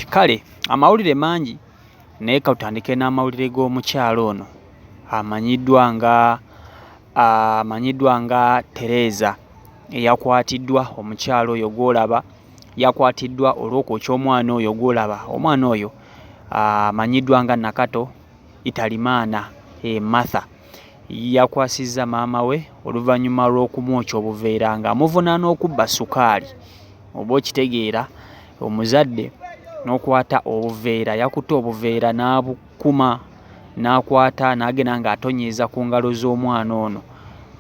Kale amawulire mangi naye katutandike n'amawulire g'omukyala ono amanyiddwa nga Tereza eyakwatiddwa. Omukyala oyo gw'olaba yakwatiddwa olw'okwokya omwana oyo gw'olaba. Omwana oyo amanyiddwa nga Nakato Italimaana Martha yakwasizza maama we oluvannyuma lw'okumwokya obuveera ng'amuvunaana okubba sukaali. Oba okitegeera, omuzadde n'okwata obuveera, yakutte obuveera n'abukuma, n'akwata n'agenda ng'atonyeeza ku ngalo z'omwana ono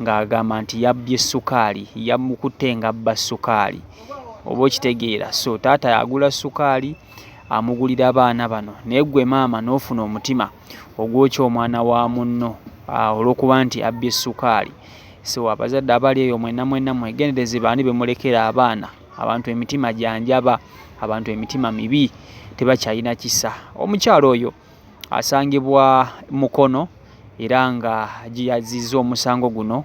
ng'agamba nti yabbye sukaali, yamukutte ng'abba sukaali. Oba okitegeera, so taata agula sukaali amugulira baana bano, naye ggwe maama n'ofuna omutima ogwokya omwana wa munno olw'okuba nti abbye sukaali. So abazadde abali eyo mwenna mwenna mwegendereze baani be mulekera abaana. Abantu emitima gyanjaba, abantu emitima mibi, tebakyalina kisa. Omukyala oyo asangibwa Mukono era nga gye yazzizza omusango guno.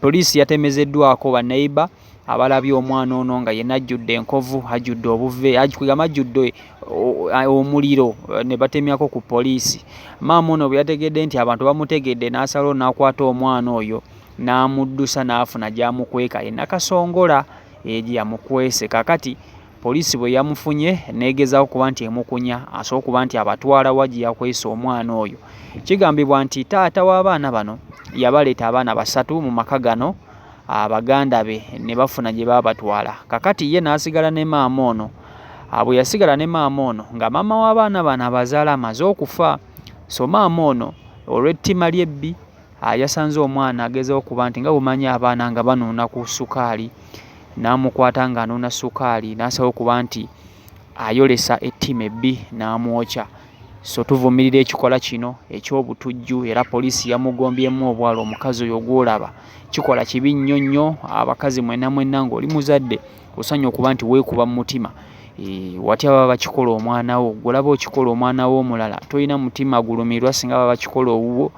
Poliisi yatemezeddwako banneyiba abalabye omwana ono nga yenna ajjudde enkovu, ajjudde obuve, kwegamba ajjudde omuliro ne batemyako ku poliisi. Maama ono bwe yategedde nti abantu bamutegedde, n'asalawo n'akwata omwana oyo n'amuddusa n'afuna gy'amukweka e Nakasongola eyo gye yamukwese. Kaakati poliisi bwe yamufunye n'egezaako okuba nti emukunya asobole okuba nti abatwala wa gye yakwese omwana oyo. Kigambibwa nti taata w'abaana bano yabaleeta abaana basatu mu maka gano, baganda be ne bafuna gye baabatwala. Kaakati ye n'asigala ne maama ono. Bwe yasigala ne maama ono nga maama w'abaana bano abazaala amaze okufa, so maama ono olw'ettima ly'ebbi yasanze omwana agezaako okuba nti nga bw'omanyi abaana nga banuuna ku sukaali, n'amukwata ng'anuuna sukaali n'asalawo okuba nti ayolesa ettima ebbi n'amwokya. So tuvumirira ekikolwa kino eky'obutujju era poliisi yamugombyemu obwala omukazi oyo gw'olaba. Kikola kibi nnyo nnyo. Abakazi mwenna mwenna ng'oli muzadde osaanye okuba nti weekuba mu mutima. Watya baba bakikola omwana wo, ggwe olaba okikola omwana w'omulala, tolina mutima gulumirwa singa baba bakikola owuwo?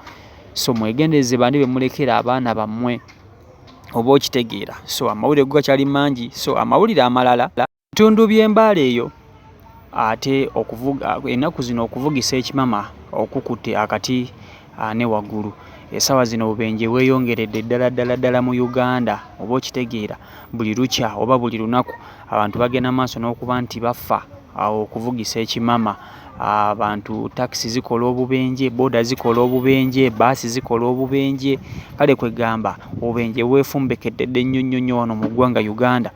So mwegendereze baani be mulekera abaana bammwe, oba okitegeera. So amawulire go gakyali mangi. So amawulire amalala, bitundu by'e Mbale eyo ate okuvuga ennaku zino okuvugisa ekimama okukutte akati ne waggulu. Essaawa zino obubenje bweyongeredde ddala ddala ddala mu Uganda, oba okitegeera. Buli lukya oba buli lunaku abantu bagenda maaso n'okuba nti bafa okuvugisa ekimama. Abantu takisi zikola obubenje, bbooda zikola obubenje, bbaasi zikola obubenje, kale kwegamba obubenje bwefumbekedde nnyo nnyo nnyo wano mu ggwanga Uganda.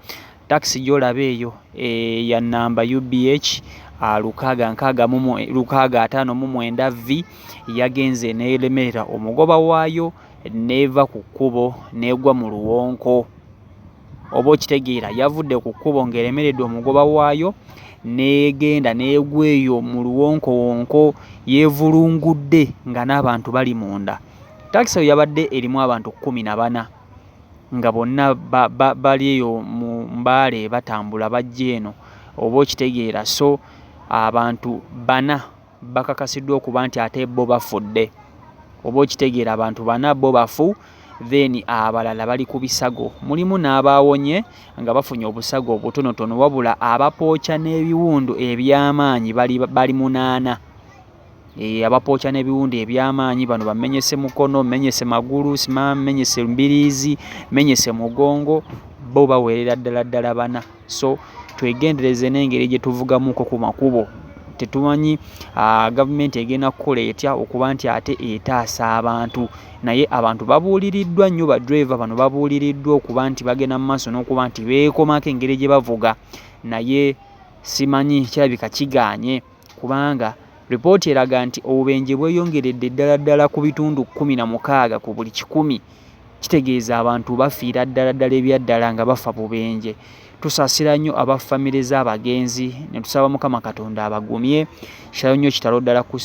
Takisi gy'olaba eyo ya nnamba UBH 659 V yagenze n'eremerera omugoba waayo n'eva ku kkubo n'egwa mu luwonko. Oba okitegeera, yavudde ku kkubo ng'eremereddwa omugoba waayo n'egenda n'egwa eyo mu luwonkowonko, yeevulungudde nga n'abantu bali munda. Takisi eyo yabadde erimu abantu 14 nga bonna bali eyo mu Mbale batambula bajja eno, oba okitegeera. So abantu bana bakakasiddwa okuba nti ate bo bafudde, oba okitegeera. Abantu bana bo bafu, then abalala bali ku bisago, mulimu n'abaawonye nga bafunye obusago obutonotono, wabula abapooca n'ebiwundu eby'amaanyi bali munaana. Abapooca n'ebiwundu eby'amaanyi bano bamenyese mukono, menyese magulu, menyese mbiriizi, menyese mugongo, bo bawerera ddala ddala bana. So twegendereze n'engeri gye tuvugamuko ku makubo. Tetumanyi gavumenti egenda kukola etya okuba nti ate etaasa abantu, naye abantu babuuliriddwa nnyo, badriver bano babuuliriddwa okuba nti bagenda mu maaso n'okuba nti beekomako engeri gye bavuga, naye simanyi, kirabika kigaanye kubanga ripooti eraga nti obubenje bweyongeredde ddala ddala ku bitundu 16 ku buli 100. Kitegeeza abantu bafiira ddala ddala ebyaddala nga bafa bubenje. Tusaasira nnyo aba famire z'abagenzi ne tusaba Mukama Katonda abagumye. Kitalo nnyo, kitalo ddala ku